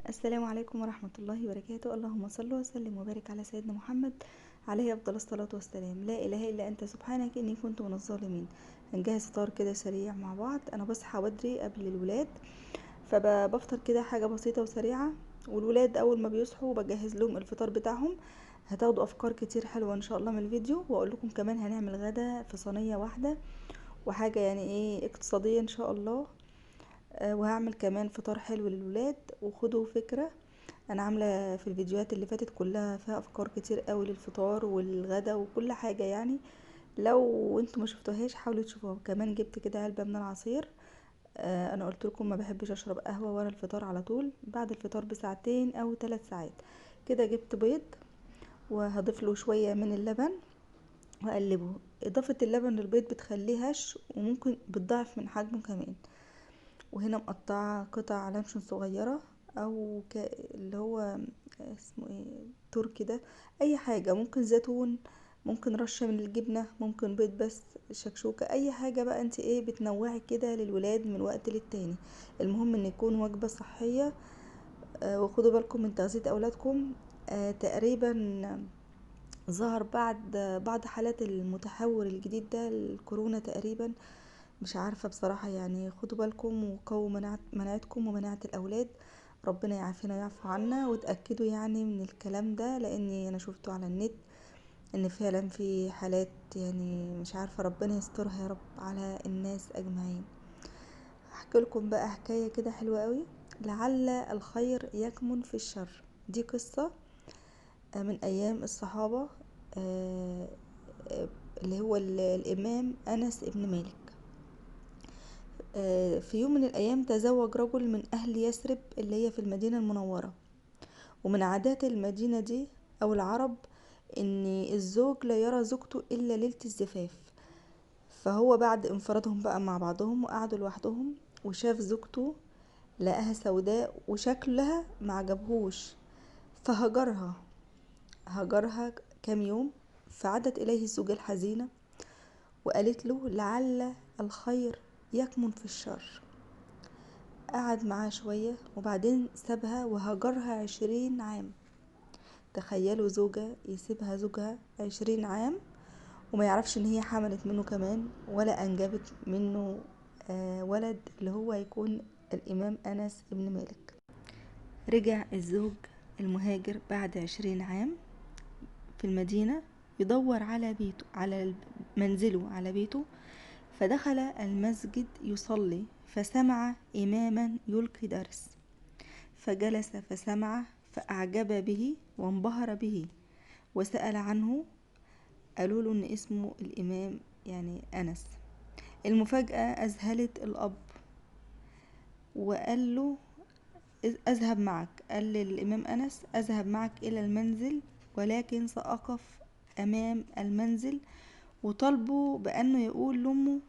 السلام عليكم ورحمة الله وبركاته. اللهم صل وسلم وبارك على سيدنا محمد عليه أفضل الصلاة والسلام. لا إله إلا أنت سبحانك إني كنت من الظالمين. هنجهز فطار كده سريع مع بعض. أنا بصحى بدري قبل الولاد، فبفطر كده حاجة بسيطة وسريعة، والولاد أول ما بيصحوا بجهز لهم الفطار بتاعهم. هتاخدوا أفكار كتير حلوة إن شاء الله من الفيديو، وأقول لكم كمان هنعمل غدا في صينية واحدة وحاجة يعني إيه اقتصادية إن شاء الله. وهعمل كمان فطار حلو للولاد. وخدوا فكرة، انا عاملة في الفيديوهات اللي فاتت كلها فيها افكار كتير قوي للفطار والغدا وكل حاجة، يعني لو انتوا ما شفتوهاش حاولوا تشوفوها. كمان جبت كده علبة من العصير. انا قلت لكم ما بحبش اشرب قهوة ورا الفطار على طول، بعد الفطار بساعتين او 3 ساعات كده. جبت بيض وهضيف له شوية من اللبن واقلبه. اضافة اللبن للبيض بتخليه هش وممكن بتضاعف من حجمه كمان. وهنا مقطعة قطع لانشون صغيرة او اللي هو اسمه ايه تركي ده، اي حاجة، ممكن زيتون، ممكن رشة من الجبنة، ممكن بيض بس، شكشوكة، اي حاجة بقى انت ايه بتنوعي كده للولاد من وقت للتاني. المهم ان يكون وجبة صحية. وخدوا بالكم من تغذية اولادكم. تقريبا ظهر بعض حالات المتحور الجديد ده الكورونا تقريبا، مش عارفة بصراحة، يعني خدوا بالكم وقووا مناعتكم ومناعة الأولاد. ربنا يعافينا ويعفو عنا. وتأكدوا يعني من الكلام ده، لأني أنا شفته على النت إن فعلا في حالات، يعني مش عارفة، ربنا يسترها يا رب على الناس أجمعين. هحكي لكم بقى حكاية كده حلوة قوي، لعل الخير يكمن في الشر. دي قصة من أيام الصحابة، اللي هو الإمام أنس ابن مالك. في يوم من الأيام تزوج رجل من أهل يثرب اللي هي في المدينة المنورة. ومن عادات المدينة دي أو العرب إن الزوج لا يرى زوجته إلا ليلة الزفاف. فهو بعد انفرادهم بقى مع بعضهم وقعدوا لوحدهم، وشاف زوجته لقاها سوداء وشكلها ما عجبهوش، فهجرها، هجرها كام يوم. فعادت إليه الزوجة الحزينة وقالت له لعل الخير يكمن في الشر. قعد معاها شوية وبعدين سابها وهجرها 20 عام. تخيلوا زوجة يسيبها زوجها 20 عام وما يعرفش ان هي حملت منه كمان ولا انجبت منه ولد، اللي هو هيكون الامام انس بن مالك. رجع الزوج المهاجر بعد 20 عام في المدينة يدور على بيته، على منزله، على بيته. فدخل المسجد يصلي فسمع إماما يلقي درس، فجلس فسمع فأعجب به وانبهر به وسأل عنه. قالوا له إن اسمه الإمام يعني أنس. المفاجأة أذهلت الأب وقال له أذهب معك، قال للإمام أنس أذهب معك إلى المنزل، ولكن سأقف أمام المنزل. وطالبه بأنه يقول لأمه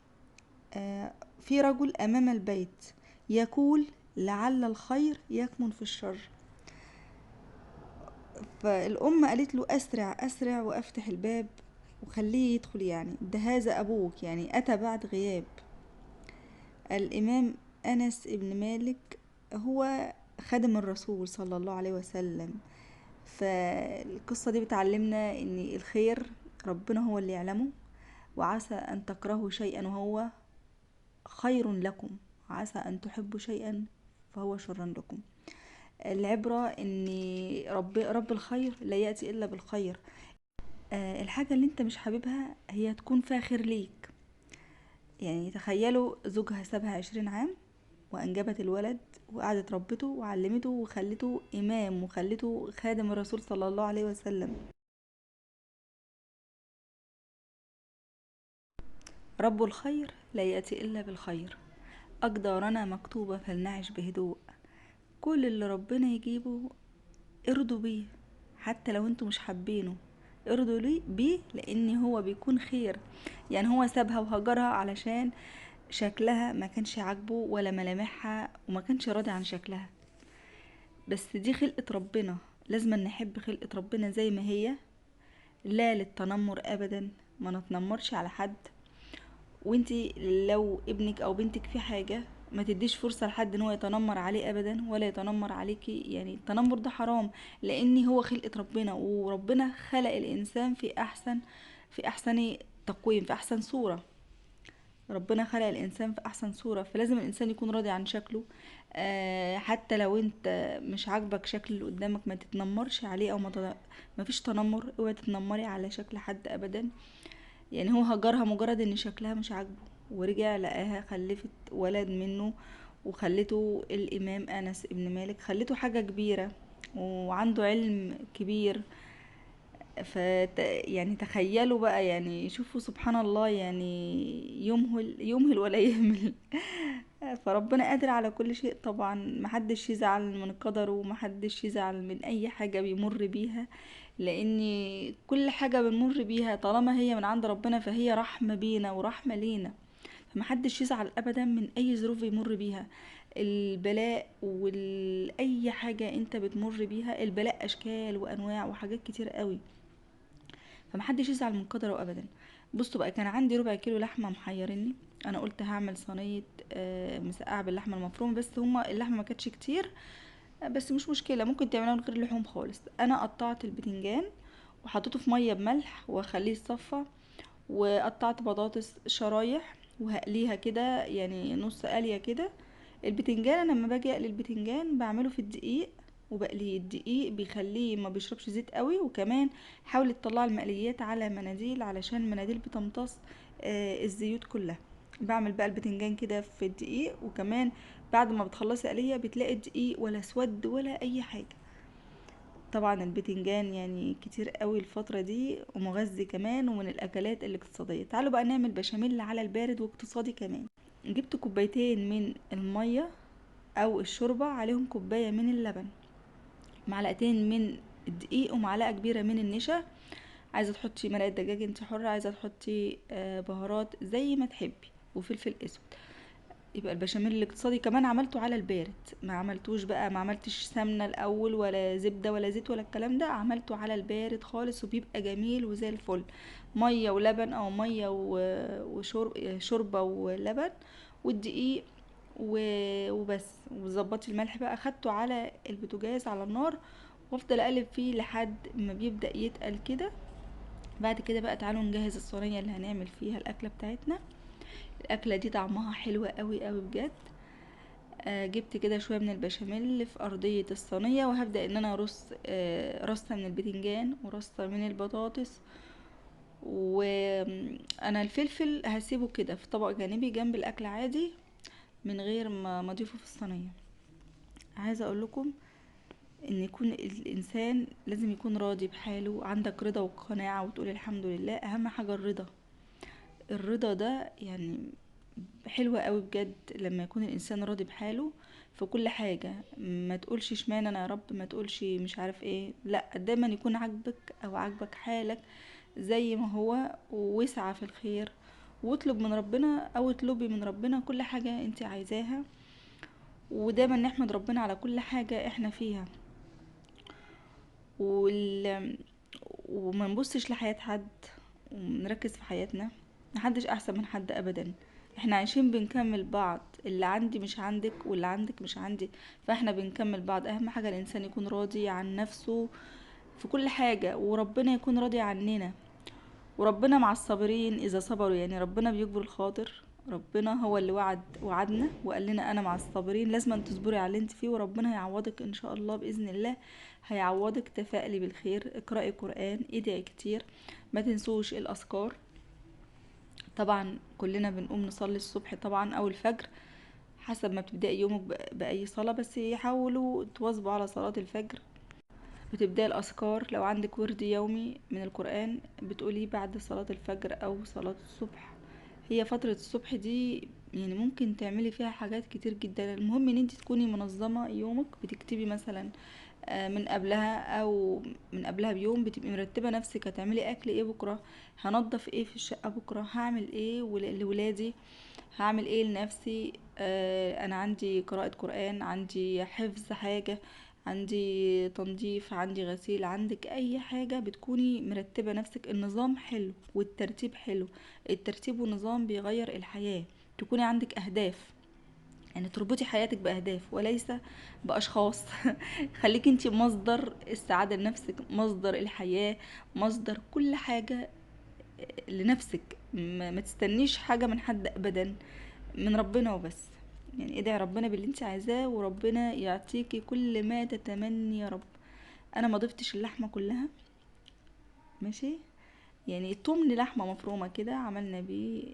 في رجل أمام البيت يقول لعل الخير يكمن في الشر. فالأم قالت له أسرع أسرع وأفتح الباب وخليه يدخل، يعني ده هذا أبوك، يعني أتى بعد غياب. الإمام أنس ابن مالك هو خادم الرسول صلى الله عليه وسلم. فالقصة دي بتعلمنا إن الخير ربنا هو اللي يعلمه، وعسى أن تكرهوا شيئا وهو خير لكم، عسى أن تحبوا شيئا فهو شر لكم. العبرة إن رب الخير لا يأتي إلا بالخير. الحاجة اللي انت مش حاببها هي تكون فيها خير ليك. يعني تخيلوا زوجها سابها 20 عام وأنجبت الولد وقعدت ربته وعلمته وخلته إمام وخلته خادم الرسول صلى الله عليه وسلم. رب الخير لا يأتي إلا بالخير. أقدارنا مكتوبة فلنعش بهدوء. كل اللي ربنا يجيبه ارضوا بيه، حتى لو انتوا مش حابينه ارضوا بيه، لان هو بيكون خير. يعني هو سابها وهجرها علشان شكلها ما كانش عاجبه ولا ملامحها وما كانش راضي عن شكلها، بس دي خلقة ربنا، لازم نحب خلقة ربنا زي ما هي، لا للتنمر ابدا، ما نتنمرش على حد. وانتي لو ابنك او بنتك في حاجة ما تديش فرصة لحد ان هو يتنمر عليه ابدا ولا يتنمر عليكي. يعني التنمر ده حرام، لان هو خلقة ربنا، وربنا خلق الانسان في احسن تقويم، في احسن صورة. ربنا خلق الانسان في احسن صورة، فلازم الانسان يكون راضي عن شكله. حتى لو انت مش عاجبك شكل اللي قدامك ما تتنمرش عليه، او ما فيش تنمر، اوعي تتنمري على شكل حد ابدا. يعني هو هجرها مجرد ان شكلها مش عاجبه، ورجع لقاها خلفت ولد منه وخلته الامام انس ابن مالك، خلته حاجة كبيرة وعنده علم كبير. يعني تخيلوا بقى، يعني شوفوا سبحان الله، يعني يمهل ولا يهمل. فربنا قادر على كل شيء. طبعا محدش يزعل من قدره، ومحدش يزعل من اي حاجة بيمر بيها، لان كل حاجة بنمر بيها طالما هي من عند ربنا فهي رحمة بينا ورحمة لينا. فمحدش يزعل ابدا من اي ظروف بيمر بيها. البلاء واي حاجة انت بتمر بيها، البلاء اشكال وانواع وحاجات كتير قوي، فمحدش يزعل من قدره ابدا. بصوا بقى، كان عندي ربع كيلو لحمه محيرني، انا قلت هعمل صينية مسقعه باللحمه المفرومه، بس هما اللحمة ما كانتش كتير، بس مش مشكلة، ممكن تعملوها من غير لحوم خالص. انا قطعت البتنجان وحطيته في مية بملح واخليه يتصفى، وقطعت بطاطس شرايح وهقليها كده، يعني نص قليه كده. البتنجان انا لما باجي اقلي البتنجان بعمله في الدقيق وبقليه، الدقيق بيخليه ما بيشربش زيت قوي، وكمان حاولي تطلعي المقليات على مناديل علشان المناديل بتمتص الزيوت كلها. بعمل بقى البتنجان كده في الدقيق، وكمان بعد ما بتخلصي قليه بتلاقي الدقيق ولا اسود ولا اي حاجة. طبعا البتنجان يعني كتير قوي الفترة دي، ومغذي كمان، ومن الاكلات الاقتصادية. تعالوا بقى نعمل بشاميل على البارد واقتصادي كمان. جبت كوبايتين من المية او الشوربة، عليهم كوباية من اللبن، معلقتين من الدقيق، ومعلقة كبيرة من النشا. عايزه تحطي مرقه دجاج انت حره، عايزه تحطي بهارات زي ما تحبي، وفلفل اسود. يبقى البشاميل الاقتصادي كمان عملته على البارد، ما عملتوش بقى، ما عملتش سمنه الاول ولا زبدة ولا زيت ولا الكلام ده، عملته على البارد خالص وبيبقى جميل وزي الفل. مية ولبن، او مية وشوربه ولبن والدقيق وبس، وظبطي الملح بقى. اخدته على البوتاجاز على النار وافضل اقلب فيه لحد ما بيبدا يتقل كده. بعد كده بقى تعالوا نجهز الصينية اللي هنعمل فيها الاكلة بتاعتنا. الاكلة دي طعمها حلو قوي قوي بجد. جبت كده شوية من البشاميل في ارضية الصينية، وهبدا ان انا ارص رصه من البتنجان ورصه من البطاطس، وانا الفلفل هسيبه كده في طبق جانبي جنب الاكل عادي من غير ما اضيفه في الصينية. عايزه اقول لكم ان يكون الانسان لازم يكون راضي بحاله، عندك رضا وقناعه وتقول الحمد لله. اهم حاجة الرضا، الرضا ده يعني حلوة قوي بجد، لما يكون الانسان راضي بحاله في كل حاجة. ما تقولش اشمعنى انا يا رب، ما تقولش مش عارف ايه، لا دايما يكون عاجبك او عاجبك حالك زي ما هو، ووسعة في الخير، واطلب من ربنا او اطلبي من ربنا كل حاجة انت عايزاها، ودايما نحمد ربنا على كل حاجة احنا فيها. وما نبصش لحياة حد، ونركز في حياتنا. محدش احسن من حد ابدا، احنا عايشين بنكمل بعض، اللي عندي مش عندك واللي عندك مش عندي، فاحنا بنكمل بعض. اهم حاجة الانسان يكون راضي عن نفسه في كل حاجة، وربنا يكون راضي عننا، وربنا مع الصابرين اذا صبروا. يعني ربنا بيجبر الخاطر، ربنا هو اللي وعدنا وقال لنا انا مع الصابرين، لازم تصبري على اللي انت فيه وربنا هيعوضك ان شاء الله باذن الله، هيعوضك. تفائلي بالخير، اقرأي قرآن، ادعي كتير، ما تنسوش الاذكار. طبعا كلنا بنقوم نصلي الصبح طبعا او الفجر حسب ما بتبدأي يومك باي صلاة، بس يحاولوا تواظبوا على صلاة الفجر. بتبدأي الأذكار، لو عندك ورد يومي من القرآن بتقوليه بعد صلاة الفجر أو صلاة الصبح. هي فترة الصبح دي يعني ممكن تعملي فيها حاجات كتير جدا. المهم ان انت تكوني منظمة يومك، بتكتبي مثلا من قبلها او من قبلها بيوم، بتبقي مرتبة نفسك هتعملي اكل ايه بكرة، هنضف ايه في الشقة بكرة، هعمل ايه لولادي، هعمل ايه لنفسي، انا عندي قراءة قرآن، عندي حفظ حاجة، عندي تنظيف، عندي غسيل، عندك اي حاجة، بتكوني مرتبة نفسك. النظام حلو والترتيب حلو، الترتيب والنظام بيغير الحياة. تكوني عندك اهداف، يعني تربطي حياتك باهداف وليس باشخاص. خليكي انت مصدر السعادة لنفسك، مصدر الحياة، مصدر كل حاجة لنفسك. ما تستنيش حاجة من حد ابدا، من ربنا وبس. يعني ادعي ربنا باللي انت عايزاه وربنا يعطيكي كل ما تتمني يا رب. انا ما ضفتش اللحمة كلها، ماشي، يعني تمن لحمه مفرومه كده عملنا بيه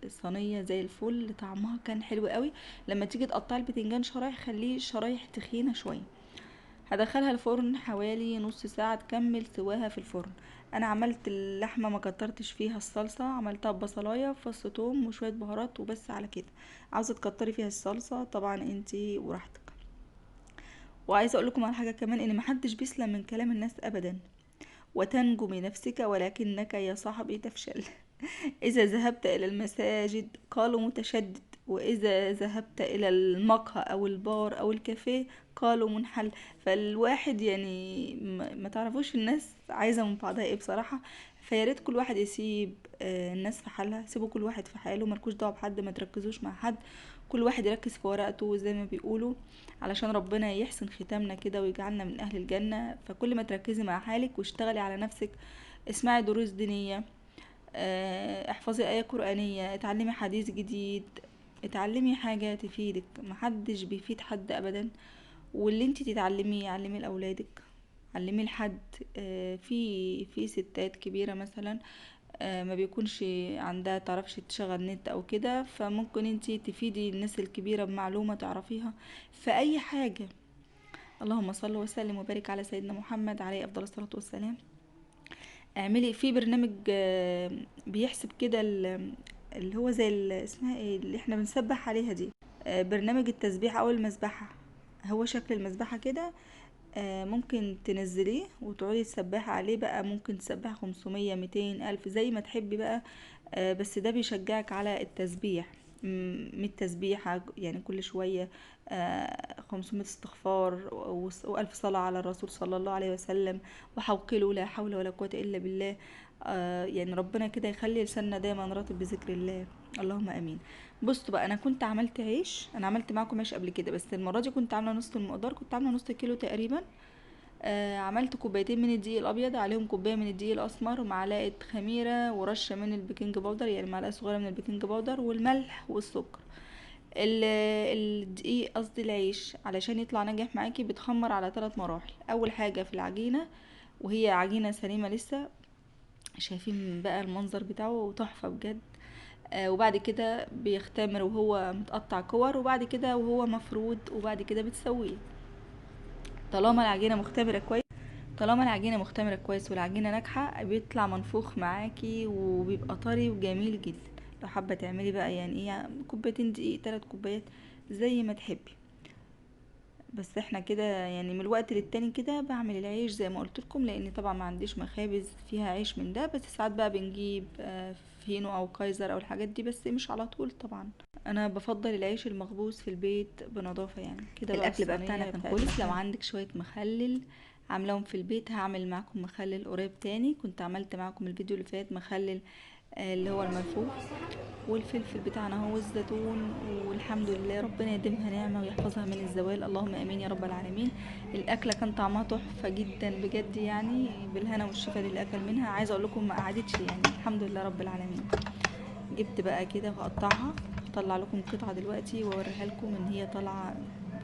صينية زي الفل، طعمها كان حلو قوي. لما تيجي تقطعي البتنجان شرايح خليه شرايح تخينة شوية. هدخلها الفرن حوالي نص ساعة تكمل سواها في الفرن. انا عملت اللحمة ما كترتش فيها الصلصه، عملتها ببصلايه فص توم وشوية بهارات وبس على كده. عاوزه تكتري فيها الصلصه طبعا انتي وراحتك. وعايزه اقول لكم على حاجة كمان، ان محدش بيسلم من كلام الناس ابدا. وتنجو بنفسك ولكنك يا صاحبي تفشل. إذا ذهبت إلى المساجد قالوا متشدد، وإذا ذهبت إلى المقهى أو البار أو الكافيه قالوا منحل. فالواحد يعني ما تعرفوش الناس عايزة من بعضها إيه بصراحة. فياريت كل واحد يسيب الناس في حالها، سيبوا كل واحد في حاله، مالكوش دعوة بحد، ما تركزوش مع حد، كل واحد يركز في ورقته زي ما بيقولوا، علشان ربنا يحسن ختامنا كده ويجعلنا من أهل الجنة. فكل ما تركزي مع حالك واشتغلي على نفسك، اسمعي دروس دينية، احفظي آية قرآنية، اتعلمي حديث جديد، اتعلمي حاجة تفيدك. محدش بيفيد حد أبدا، واللي انتي تتعلميه علمي لأولادك، علمي لحد. في ستات كبيرة مثلا، ما بيكونش عندها تعرفش تشغل نت او كده، فممكن انتي تفيدي الناس الكبيرة بمعلومة تعرفيها في اي حاجة. اللهم صل وسلم وبارك على سيدنا محمد عليه افضل الصلاة والسلام. اعملي في برنامج بيحسب كده اللي هو زي اسمها ايه اللي احنا بنسبح عليها دي، برنامج التسبيح او المسبحة، هو شكل المسبحة كده، ممكن تنزليه وتقعدي تسبحي عليه بقى، ممكن تسبحي 500 200 ألف زي ما تحبي بقى، بس ده بيشجعك على التسبيح، من التسبيحة يعني كل شوية، 500 استغفار وألف صلاة على الرسول صلى الله عليه وسلم، وحوقله لا حول ولا قوة إلا بالله. يعني ربنا كده يخلي لساننا دايما راتب بذكر الله، اللهم امين. بصوا بقى، انا كنت عملت عيش، انا عملت معاكم عيش قبل كده، بس المرة دي كنت عامله نص المقدار، كنت عامله نص كيلو تقريبا. عملت كوبايتين من الدقيق الابيض، عليهم كوباية من الدقيق الاسمر، ومعلقة خميره، ورشه من البيكنج باودر، يعني معلقه صغيرة من البيكنج باودر، والملح والسكر. الدقيق قصدي العيش علشان يطلع ناجح معاكي بيتخمر على 3 مراحل. اول حاجة في العجينة، وهي عجينه سليمة لسه، شايفين بقى المنظر بتاعه تحفة بجد. وبعد كده بيختمر وهو متقطع كور، وبعد كده وهو مفرود، وبعد كده بتسويه. طالما العجينة مختمره كويس، طالما العجينة مختمره كويس والعجينه ناجحة، بيطلع منفوخ معاكي وبيبقى طري وجميل جدا. لو حابة تعملي بقى يعني ايه، كوبايتين دقيق، 3 كوبايات، زي ما تحبي. بس احنا كده يعني من الوقت للتاني كده بعمل العيش زي ما قلت لكم، لان طبعا ما عنديش مخابز فيها عيش من ده، بس ساعات بقى بنجيب فينو او كايزر او الحاجات دي، بس مش على طول طبعا. انا بفضل العيش المخبوز في البيت بنظافه يعني كده. بقى الاكل بقى بتاعنا الصينية كان بتاعتنا خلص. لو كانت عندك شوية مخلل عاملاهم في البيت، هعمل معاكم مخلل قريب تاني. كنت عملت معاكم الفيديو اللي فات مخلل، اللي هو الملفوف، والفلفل بتاعنا هو الزيتون، والحمد لله ربنا يديمها نعمة ويحفظها من الزوال، اللهم امين يا رب العالمين. الاكلة كان طعمها تحفة جدا بجد، يعني بالهنا والشفا للي اكل منها. عايزة اقول لكم ما قعدتش يعني، الحمد لله رب العالمين. جبت بقى كده وهقطعها، هطلع لكم قطعة دلوقتي واوريها لكم ان هي طالعة.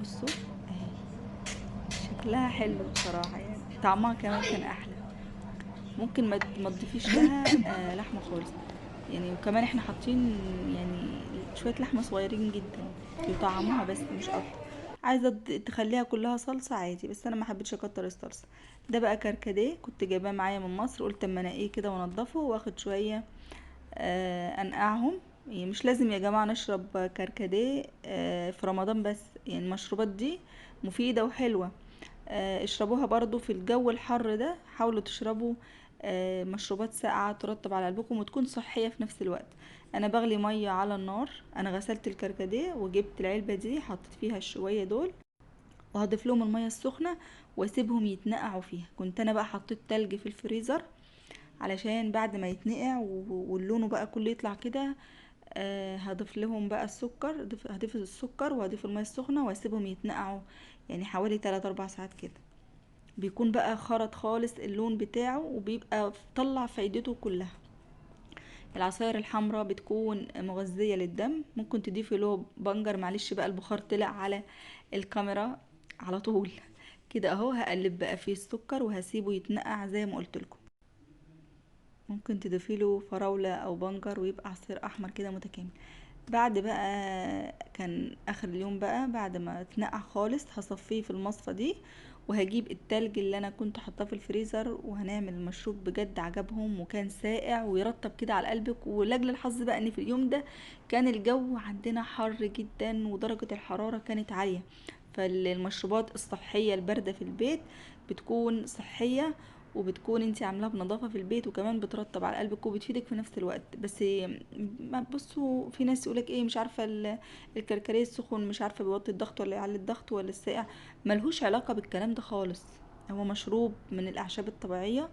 بصوا اهي شكلها حلو بصراحة، يعني طعمها كمان كان احلى. ممكن ما تضيفيش لها لحمة خالص يعني، وكمان احنا حاطين يعني شوية لحمة صغيرين جدا يطعموها بس مش اكتر. عايزة تخليها كلها صلصة عادي، بس انا ما حبيتش اكتر الصلصة. ده بقى كركديه كنت جايباه معايا من مصر، قلت اما انقيه كده وانضفه واخد شوية، انقعهم. يعني مش لازم يا جماعة نشرب كركديه، في رمضان بس، يعني المشروبات دي مفيدة وحلوة، اشربوها برضو في الجو الحر ده. حاولوا تشربوا، مشروبات ساقعة ترطب على قلبكم وتكون صحية في نفس الوقت. انا بغلي مية على النار، انا غسلت الكركديه وجبت العلبة دي حطيت فيها الشوية دول، وهضيف لهم المية السخنة واسيبهم يتنقعوا فيها. كنت انا بقى حطيت تلج في الفريزر علشان بعد ما يتنقع واللون بقى كله يطلع كده، هضيف لهم بقى السكر، هضيف السكر وهضيف المية السخنة واسيبهم يتنقعوا يعني حوالي 3 4 ساعات كده. بيكون بقى خرط خالص اللون بتاعه، وبيبقى طلع فايدته كلها. العصاير الحمراء بتكون مغذية للدم، ممكن تضيفي له بنجر. معلش بقى البخار طلع على الكاميرا على طول كده اهو. هقلب بقى فيه السكر وهسيبه يتنقع زي ما قلت لكم. ممكن تضيفي له فراولة او بنجر ويبقى عصير احمر كده متكامل. بعد بقى كان اخر اليوم بقى بعد ما اتنقع خالص هصفيه في المصفى دي، وهجيب التلج اللي انا كنت حاطاه في الفريزر، وهنعمل المشروب. بجد عجبهم وكان ساقع ويرطب كده على قلبك. ولاجل الحظ بقى ان في اليوم ده كان الجو عندنا حر جدا ودرجة الحرارة كانت عالية، فالمشروبات الصحية الباردة في البيت بتكون صحية، وبتكون انتي عاملاها بنظافة في البيت، وكمان بترطب على قلبك وبتفيدك في نفس الوقت. بس بصوا في ناس يقولك ايه، مش عارفة الكركديه السخن مش عارفة بيوطي الضغط ولا يعلي الضغط ولا الساقع، ملهوش علاقة بالكلام ده خالص. هو مشروب من الأعشاب الطبيعية،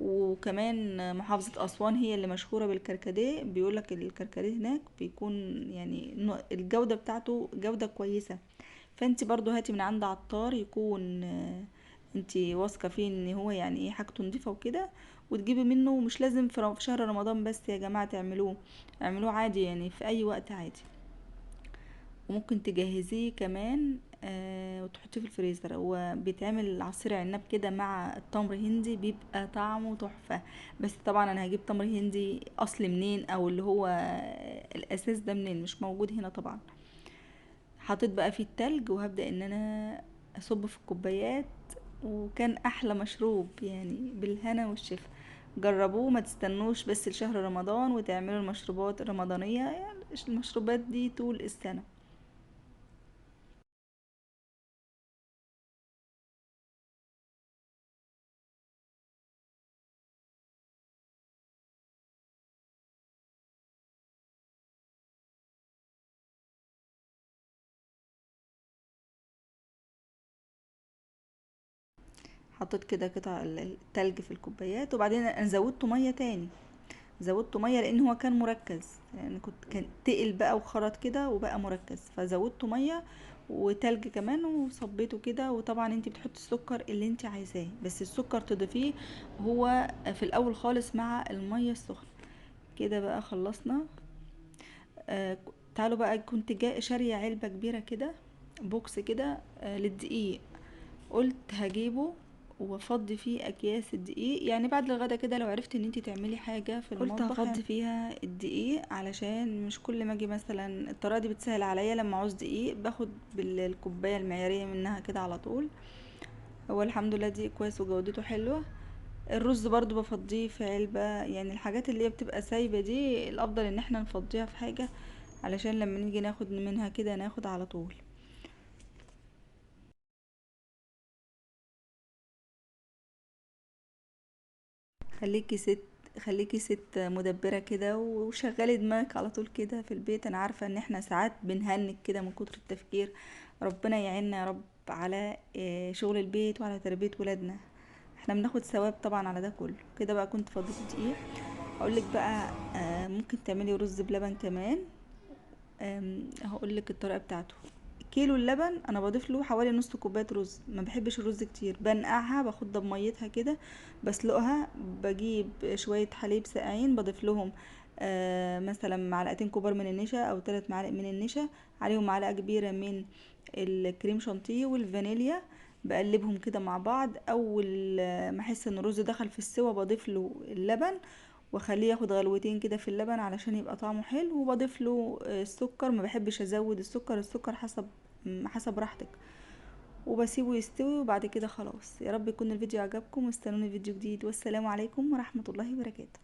وكمان محافظة أسوان هي اللي مشهورة بالكركديه. بيقولك الكركديه هناك بيكون يعني الجودة بتاعته جودة كويسة. فانت برضو هاتي من عند عطار يكون انت واثقة فيه ان هو يعني ايه حاجته نظيفة وكده، وتجيبي منه. ومش لازم في شهر رمضان بس يا جماعة تعملوه، اعملوه عادي يعني في اي وقت عادي. وممكن تجهزيه كمان وتحطيه في الفريزر. هو بيتعمل عصير عناب كده مع التمر هندي بيبقى طعمه تحفة. بس طبعا انا هجيب تمر هندي اصل منين، او اللي هو الاساس ده منين، مش موجود هنا طبعا. حطيت بقى فيه التلج وهبدأ ان انا اصب في الكوبايات، وكان احلى مشروب يعني بالهنا والشفا. جربوه، ما تستنوش بس لشهر رمضان وتعملوا المشروبات الرمضانية، يعني المشروبات دي طول السنة. حطيت كده قطع التلج في الكوبايات، وبعدين انا زودته مية تاني، زودته مية لان هو كان مركز، يعني كان تقل بقى وخرط كده وبقى مركز، فزودته مية وتلج كمان وصبيته كده. وطبعا انت بتحطي السكر اللي انت عايزاه، بس السكر تضيفيه هو في الاول خالص مع المية السخنة كده. بقى خلصنا. تعالوا بقى، كنت جاي شاريه علبة كبيرة كده، box كده، للدقيق. قلت هجيبه وافضي فيه اكياس الدقيق، يعني بعد الغدا كده لو عرفت ان انتي تعملي حاجة في قلت المطبخ هفضي فيها الدقيق، علشان مش كل ما اجي مثلا الطريقة دي بتسهل عليا، لما اعوز دقيق باخد بالكوبايه المعياريه منها كده على طول. هو الحمد لله دقيق كويس وجودته حلوة. الرز برضو بفضيه في علبة، يعني الحاجات اللي هي بتبقى سايبه دي الافضل ان احنا نفضيها في حاجة علشان لما نيجي ناخد منها كده ناخد على طول. خليكي ست مدبرة كده وشغلي دماغك على طول كده في البيت. انا عارفة ان احنا ساعات بنهنج كده من كتر التفكير. ربنا يعيننا يا رب على شغل البيت وعلى تربية ولادنا، احنا بناخد ثواب طبعا على ده كله. كده بقى كنت فضيت دقيق. هقولك بقى، ممكن تعملي رز بلبن كمان. هقولك الطريقة بتاعته. كيلو اللبن انا بضيف له حوالي نص كوباية رز، ما بحبش الرز كتير، بنقعها باخدها بميتها كده بسلقها. بجيب شوية حليب ساقعين بضيف لهم، مثلا معلقتين كبار من النشا او 3 معالق من النشا، عليهم معلقه كبيرة من الكريم شانتيه والفانيليا، بقلبهم كده مع بعض. اول ما احس ان الرز دخل في السوا بضيف له اللبن واخليه ياخد غلوتين كده في اللبن علشان يبقى طعمه حلو، وبضيف له السكر. ما بحبش ازود السكر، السكر حسب راحتك، وبسيبه يستوي. وبعد كده خلاص. يا رب يكون الفيديو عجبكم، واستنوني فيديو جديد، والسلام عليكم ورحمة الله وبركاته.